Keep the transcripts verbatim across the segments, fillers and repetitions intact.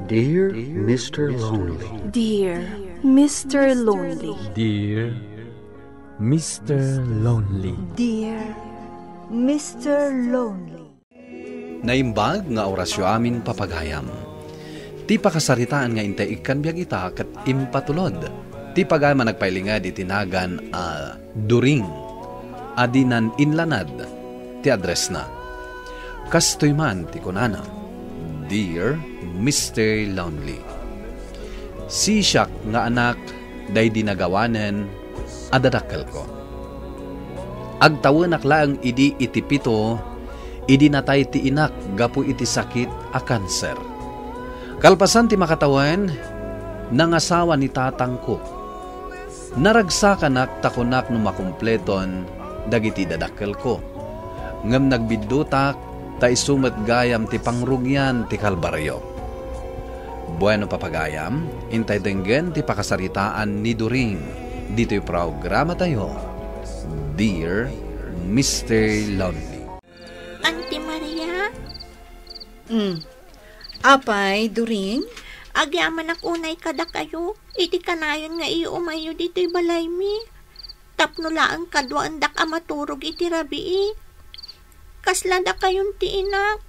Dear Mister Lonely. Dear Mister Lonely. Dear Mister Lonely. Dear Mister Lonely. Naimbag nga orasyo amin, papagayam. Ti pakasaritaan nga intay ikkan biag ita ket impatulod ti pagayam a nagpailinged iti nagan a During a dinan inlanad ti addressna. Kastoy man ti kunana, "Dear Mister Lonely, sisiak nga anak daydi nagawanen a dadakkelko. Agtawenak laeng idi iti pito, idi natay ti inak gapu iti sakit a kanser. Kalpasan ti makatawen, nangasawa ni tatangko. Naragsakanak ta kunak no makumpleton dagiti dadakkelko. Ngem nagbiddutak ta isu met gayam ti pangrugian ti kalbario." Bueno, papagayam, intay denggen ti pakasaritaan ni During ditoy programatayo, Dear Mister Lonely. Auntie Maria? Mm. Apay, During? Agyamanak unay kadakayo, iti kanayon nga iumayyo ditoy balaymi. Tapno laeng kaduaendak a maturog iti rabii. Kasla dakayon ti inak,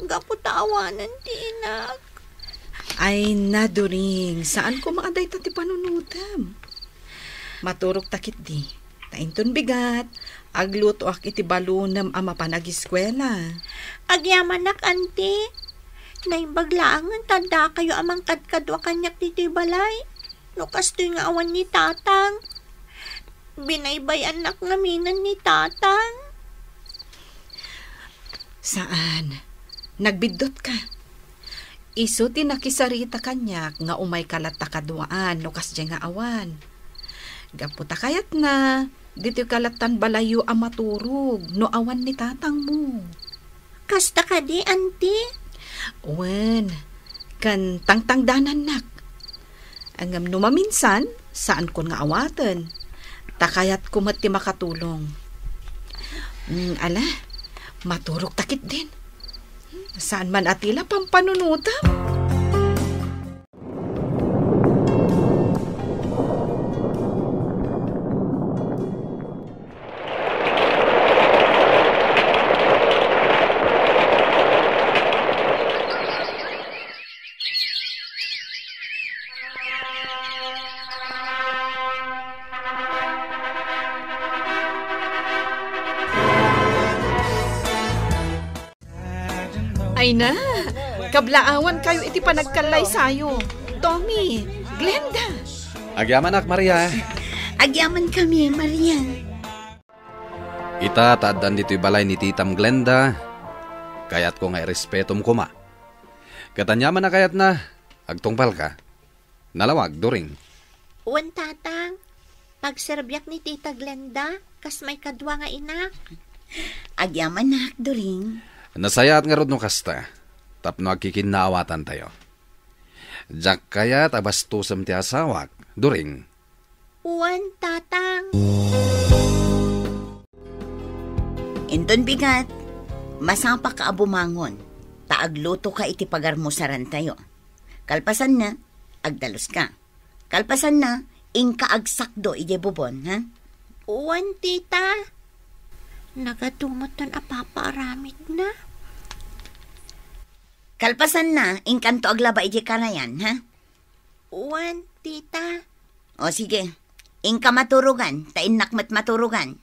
gapu ta awanen ti inak. Ay, na, During, saan koma a dayta ti panunotem. Maturogta ketdi. Ta inton bigat, aglutoak iti balunem a mapan agiskuela. Agyamanak, anti. Naimbag laengen ta addakayo a mangkadkadua kaniak ditoy balay. No kastoy nga awan ni tatang, binaybay-annak ngaminen ni tatang. Saan. Nagbiddutka. Isu ti nakisarita kaniak nga umayka latta kaduaan no kasdiay nga awan. Gapu ta kayatna, ditoyka lattan balayyo a maturog no awan ni tatangmo. Kasta kadi, anti? Wen, ken tangtangdanannak. Ngem no maminsan, saankon nga awaten. Ta kayatko met ti makatulong. Mm, ala, maturogta ketdin. Saan man a tila pampanunotem. Ay na, kablaawankayo iti panagkallaysayo. Tommy, Glenda. Agyamanak, Maria. Agyamankami, Maria. Ita, ta addan ditoy balay ni titam Glenda, kayatko nga irespetom koma. Ket ania man a kayatna, agtungpalka. Nalawag, During. Wen, Tatang. Pagserbiak ni Tita Glenda, kas maikadua nga inak. Agyamanak, During. Nasayaat ngarud no kasta, tapno agkikinnaawatantayo. Diak kayat a bastosem ti asawak, During. Wen, Tatang. Inton bigat, masapak a bumangon, ta aglutoka iti pagarmusarantayo. Kalpasanna, agdaluska. Kalpasanna, inka agsakdo idiay bubon, ha? Wen, tita. Nagadu metten a papaaramidna. Kalpasanna, inkanto aglaba idiay karayan, ha? Wen, tita. O, sige. Inka maturogan, ta innak met maturogan.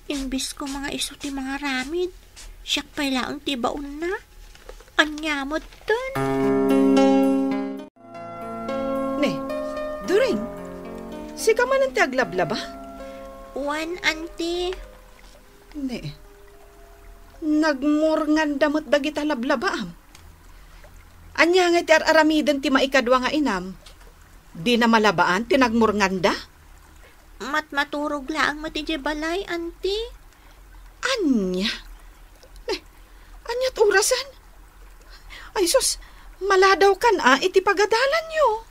Imbes koma nga isu ti mangaramid, siak pay laeng ti baonna. Ania metten? Ne, During, sika manen ti aglablaba? Wen, anti. Ne, nagmurnganda met dagita lablabaam. Ania ngay ti ar-aramiden ti maikadua nga inam? Dina malabaan ti nagmurnganda? Matmaturog laeng met idiay balay, anti. Ania? Ne, ania ti orasen? Ay sus, maladawkan a iti pagadalanyo.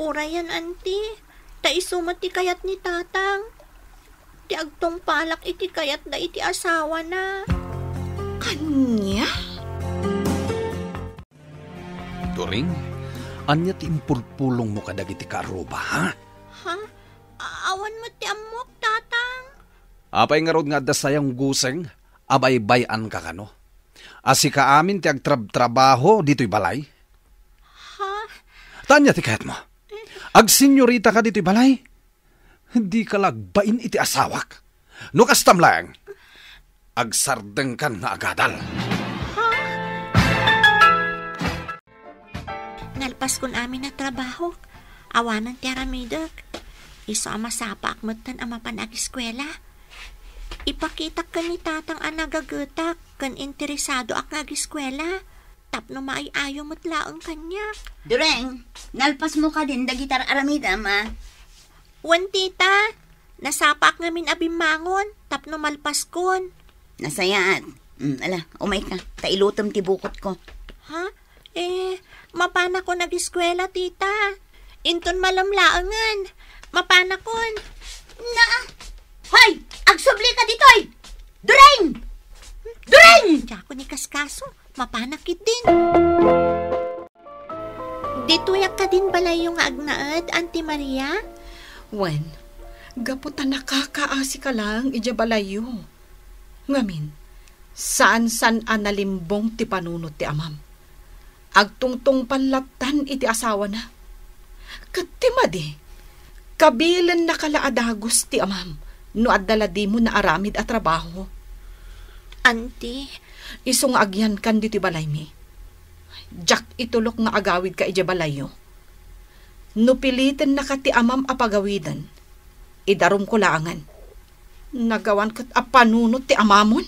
Urayan, anti, ta isu met ti kayat ni tatang. Ti agtungpalak iti kayatda iti asawana. Ania? Ring, ania ti impulpulongmo kadagiti kaarruba, ha? Ha? A-, awan met ti ammok, Tatang. Apay ngarud nga adda sayang guseng a baybay-anka kano? A sika amin ti agtrabtrabaho ditoy balay? Ha? Ta ania ti kayatmo? Agsenyorita ka ditoy balay? Dika la agbain iti asawak. No kastam laeng, agsardengkan nga agadal. Nalpaskon amin a trabahok. Awanen ti aramidek. Isu a masapaak metten a mapan agiskuela. Ipakitak ken ni Tatang a nagagetak ken interesadoak nga agiskuela. Tapno maay-ayo met laeng kaniak. Dureng, nalpasmo kadin dagiti ar-aramidem, a? Wen, tita. Nasapaak ngamin a bimmangon tapno malpaskon. Nasayaat. Mm, ala, umayka. Ta ilutem ti bukotko. Ha? Eh, mapanakon agiskuela, tita. Inton malem laengen, mapanakon. Na, hoy! Agsublika ditoy! Dureng! Dureng! Diakon ikaskaso. Mapanak ketdin. Ditoyak kadin balayyo nga agnaed, Auntie Maria? Wen, gapu ta nakakaasika laeng idiay balayyo. Ngamin, saan-saan a nalimbong ti panunot ti amam. Agtungtungpal lattan iti asawana. Ket ti madi, kabilennaka la a dagus ti amam no adda la dimo naaramid a trabaho. Auntie. Isu nga agyankan ditoy balaymi. Diak itulok nga agawidka idiay balayyo. No pilitennaka ti amam a pagawiden, idarumko laengen. Nagawan ket a panunot ti amamon?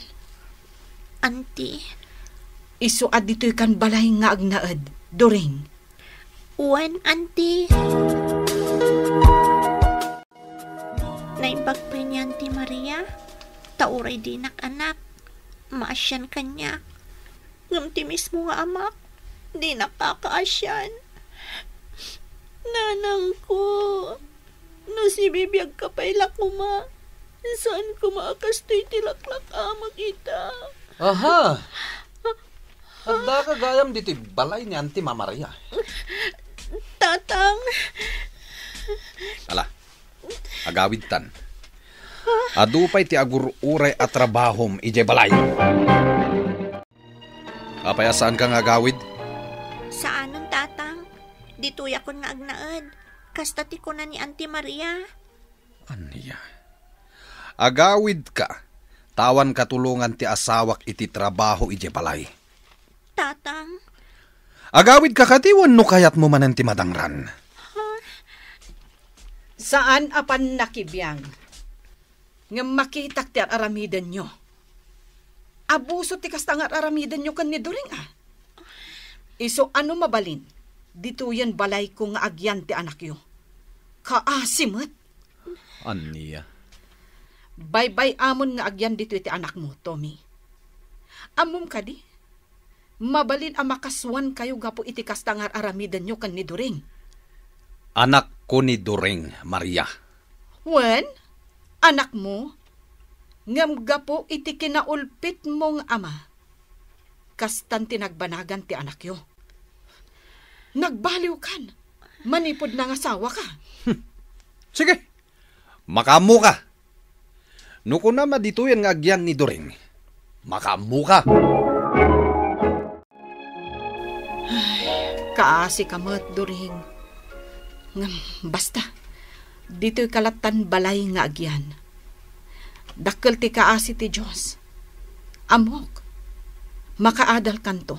Auntie. Isu a ditoykan balay nga agnaed, During. Wen, Auntie. Naimbag pay ni Auntie Maria, ta uray dinak anak, maasian kaniak. Ngem ti mismo nga amak, dinak kakaasian. Nanangko, no sibibiagka pay la koma, saan koma a kastoy ti laklak-amak ita. Aha! Addaka gayam ditoy balay ni Auntie Maria. Tatang. Ala, agawidtan. Adu pay ti agur-uray a trabahom idiay balay. Apay a saanka nga agawid? Saanen, Tatang. Ditoyakon nga agnaed. Kasta ti kuna ni Auntie Maria. Ania? Agawidka, ta awan katulongan ti asawak iti trabaho idiay balay. Tatang. Agawidka kadi wenno kayatmo manen ti madangran? Saan a pannakibiang. Ngem makitak ti ar-aramidenyo. Abuso ti kasta nga ar-aramidenyo ken ni During, a. Isu a no mabalin, ditoyen balayko nga agyan ti anakyo. Kaasi met. Ania? Baybay-amon nga agyan ditoy ti anakmo, Tommy. Ammom kadi? Mabalin a makasuankayo gapu iti kasta nga ar-aramidenyo ken ni During. Anakko ni During, Maria. Wen, anakmo, ngem gapu iti kinaulpitmo nga ama, kastan ti nagbanagan ti anakyo. Nagbaliwkan manipud nangasawaka. Sige, makaammoka. No kunam a ditoyen nga agyan ni During, makaammoka. Ay, kaasika met, During. Ngem, basta, ditoyka lattan balay nga agyan. Dakkel ti kaasi ti Dios. Ammok, makaadalkanto.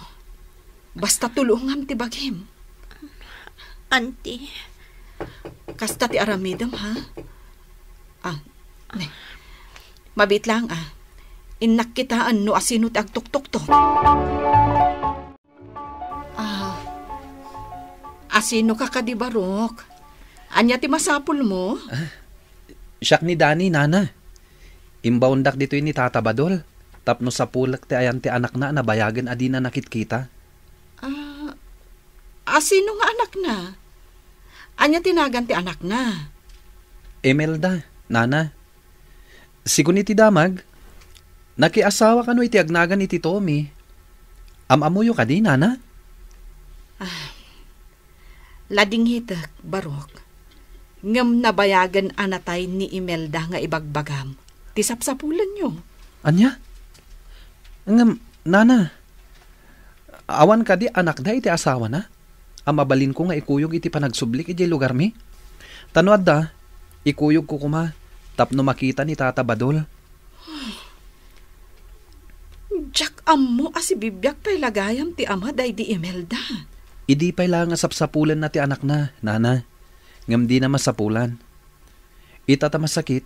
Basta tulongam ti bagim. Auntie. Kasta ti aramidem, ha? Ah, ne. Mabiit lang, ah. Innak kitaen no asino ti agtuktuktok. Ah, asino ka kadi, Barok? Ania ti masapulmo? Ah, siak ni Dani, Nana. Imbaondak ditoy ni Tata Badol, tapno sapulek ti ayan ti anakna a nabayagen a dina nakitkita. Ah, asino nga anakna? Ania ti nagan ti anakna? Imelda, Nana. Sigun iti damag, nakiasawa kano iti agnagan iti Tommy. Am-ammoyo kadi, Nana? Ah, Ladingitek, Barok. Ngem nabayagen a natay ni Imelda nga ibagbagam ti sapsapulenyo. Ania? Ngem, nana, awan kadi anakda iti asawana a mabalinko nga ikuyog iti panagsublik idiay lugarmi? Ta no adda, ikuyogko koma tapno makita ni Tata Badol. Diak ammo a sibibiag pay la gayam ti ama daydi Imelda. Idi pay la nga sapsapulenna ti anakna, nana, ngem dina masapulan. Ita ta masakit,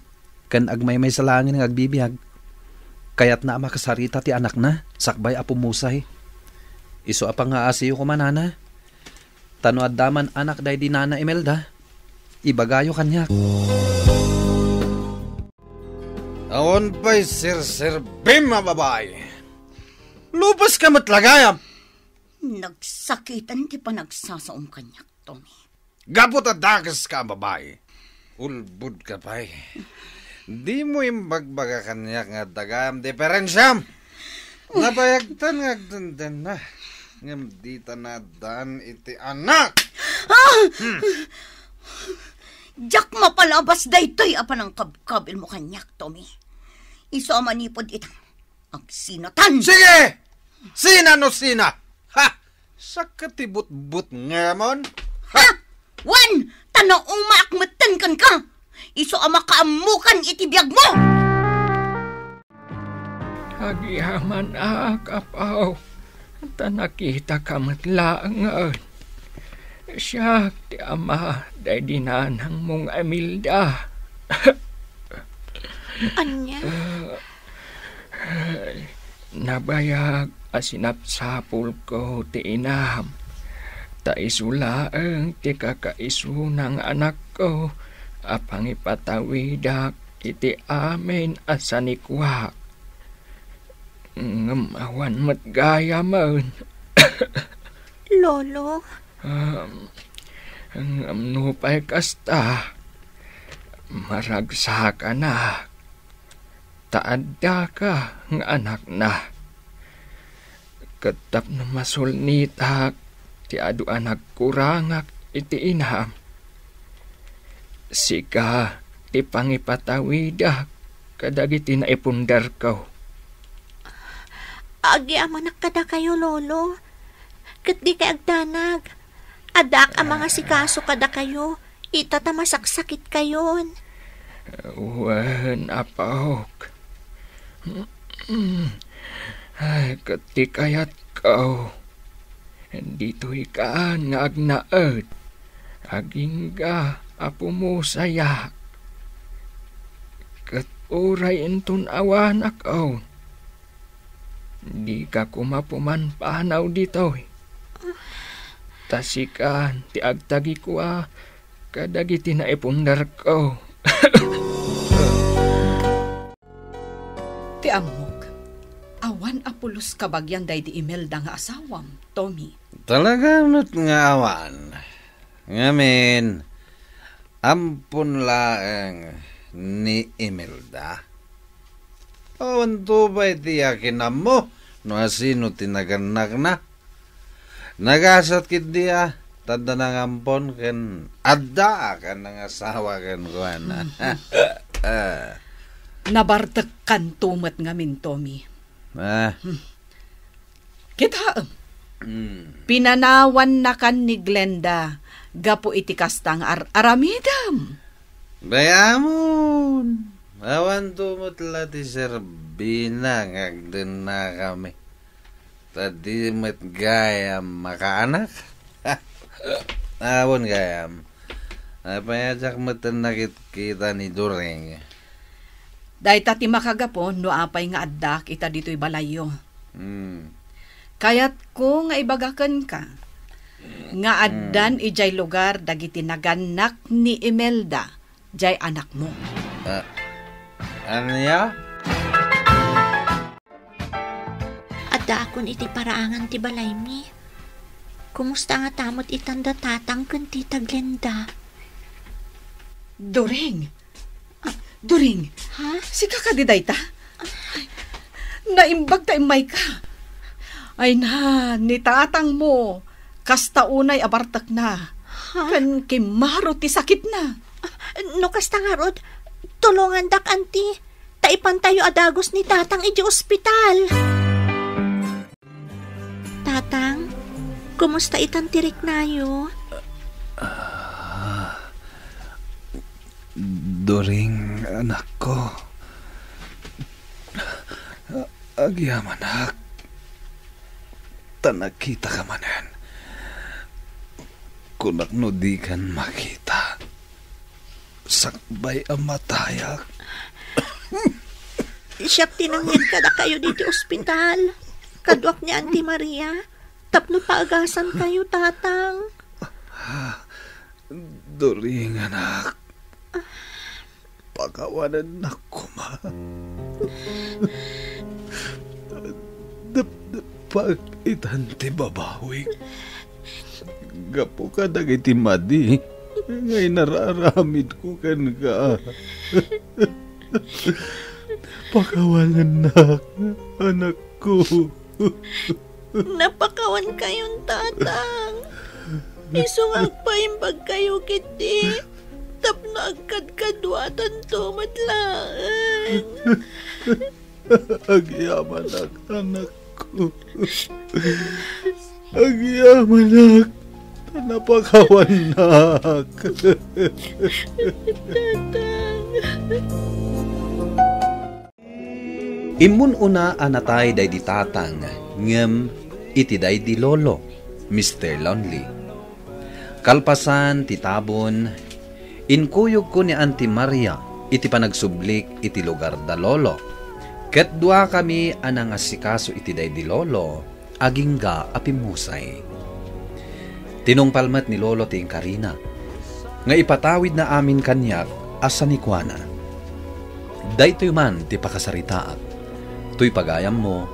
ken agmaymaysa laengen nga agbibiag, kayatna a makasarita ti anakna sakbay a pumusay. Isu a pangngaasiyo koma, nana. Ta no adda man anak daydi Nana Imelda, ibagayo kaniak. Awan pay serserbim a babai. Lupaska met la gayam. Nagsakiten ti panagsasaom kaniak, Tommy. Gapu ta dakeska a babai. Ulbodka pay. Dimo imbagbaga kaniak nga adda gayam diperensiam. Nabayagtan nga agdandanna. Ngem dita naaddaan iti anak. Ah! Hmm. Diak mapalabas daytoy a panangkabkabilmo kaniak, Tommy. Isu a manipud ita, agsinatan. Sige! Sina no sina? Ha? Sakka ti butbutngemon? Ha? Ha? Wen, ta naumaak metten kenka. Isu a makaammokan iti biagmo. Agyamanak, apo, ta nakitaka met laengen. Siak ti ama daydi nanangmo nga Imelda. Ania? Nabayag a sinapsapulko ti inam, ta isu laeng ti kakaisuna nga anakko a pangipatawidak iti amin a sanikuak. Ngem awan met gayamen. Lolo? Um, ngem nupay kasta, maragsakanak. Ta addaka nga anakna. Ket tapno masulnitak ti adu a nagkurangak iti inam, sika ti pangipatawidak kadagiti naipunderko. Agyamanak kadakayo, Lolo. Ket dikay agdanag. Addaak a mangasikaso kadakayo, ita ta masaksakitkayon. Wen, apok. Ay, ket ti kayatko, ditoykan nga agnaed, agingga a pumusayak. Ket uray inton awanakon, dika koma pumanpanaw ditoy. Ta sikan ti agtagikua kadagiti naipunderko. Ti ammok, awan a pulos kabagian daydi Imelda nga asawam, Tommy. Talaga met nga awan. Ngamin, ampon laeng ni Imelda. Awan to pay ti akinammo no asino ti nagannakna. Nagasat ketdi a, ta adda nangampon ken adda a nangasawa kenkuana. Ah. Nabartekkanto met ngamin, Tommy. Ah. Hmm. Kitaem. Hmm. Pinanawannakan ni Glenda gapu iti kasta nga ar-aramidem. Gayamon, awan to met la ti serbina nga agdennakami. Ta di met gayam makaanak. Awan gayam. Apay a diak met nakitkita ni During? Dayta ti makagapu no apay nga addak ita ditoy balayyo. Hmm. Kayatko nga ibaga kenka nga addan Hmm. idiay lugar dagiti nagannak ni Imelda, diay anakmo. Ah, ania? Addaakon iti paraangan ti balaymi. Kumusta ngata met itan da tatang ken tita Glenda? During! Ah, During! Ha? Sika kadi dayta? Ay, naimbag ta immayka. Ay na, ni tatangmo, kasta unay a bartekna. Ha? Ken kimmaro ti sakitna. No kasta ngarud, tulongandak, Auntie. Ta ipantayo a dagus ni Tatang iti ospital. Tatang, kumusta itan ti riknayo? Ah, Doring, anakko. Agyamanak. Ta nakitaka manen. Kunak no dikan makita, sakbay a matayak. Siak ti nangyeg kadakayo diti ospital. Kaduak ni Auntie Maria. Tapno paagasan kayo, Tatang. Doring, anak. Pakawanennak koma. Dapdapag itan ti babawik. Gapu kadagiti madi nga inararamidko kenka. Pakawanennak, anakko. Napakawan kayon, Tatang. Isu nga agpaimbag kayo ketdi tapno agkadkaduatanto met laeng. Agyamanak, anakko. Agyamanak, ta napakawannak. Tatang. Immun-una a natay daydi tatang ngem iti daydi lolo, Mister Lonely. Kalpasan ti tabon, inkuyogko ni Auntie Maria iti panagsublik iti lugar da lolo, ket duakami a nangasikaso iti daydi lolo agingga a pimmusay. Tinungpal met ni Lolo ti inkarina nga ipatawidna amin kaniak a sanikuana. Daytoy man ti pakasaritaak. Toy pagayammo,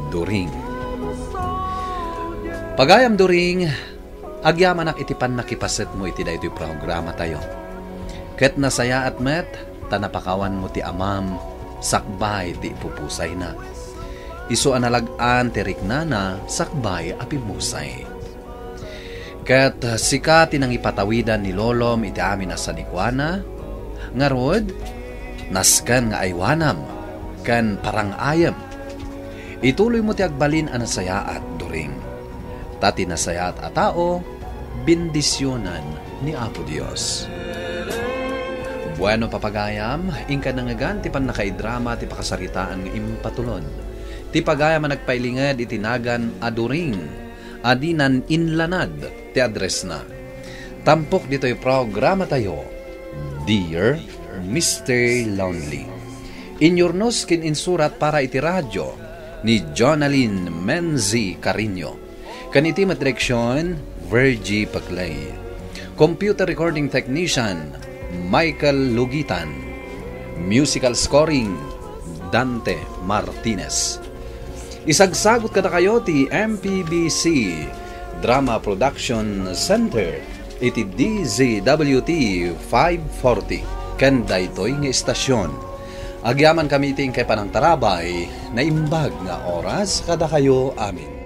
Doring. Pagayam Doring, agyamanak iti pannakipasetmo iti daytoy programatayo. Ket nasayaat met ta napakawanmo ti amam sakbay ti ipupusayna. Isu a nalag-an ti riknana sakbay a pimmusay. Ket sika ti nangipatawidan ni lolom iti amin a sanikuana, ngarud, nasken nga aywanam ken parang-ayem. Ituloymo ti agbalin a nasayaat, Doring. Ta ti nasayaat a tao, bendisionan ni Apo Dios. Bueno, papagayam, inka nangngegan ti pannakaidrama ti pakasaritaan nga impatulod. Ti pagayam a nagpailinged iti nagan a Doring, a dinan inlanad ti addressna. Tampok ditoy programatayo, Dear Mister Lonely. Inyurnos ken insurat para iti radio ni Jonalyn Menzi Carino. Ken iti met direksion, Virgie Paclay. Computer recording technician, Michael Lugitan. Musical scoring, Dante Martinez. Isagsagut kadakayo ti M P B C Drama Production Center iti D Z W T five forty ken daytoy nga istasyon. Agyamankami iti inkay panangtarabay, naimbag nga oras kadakayo amin.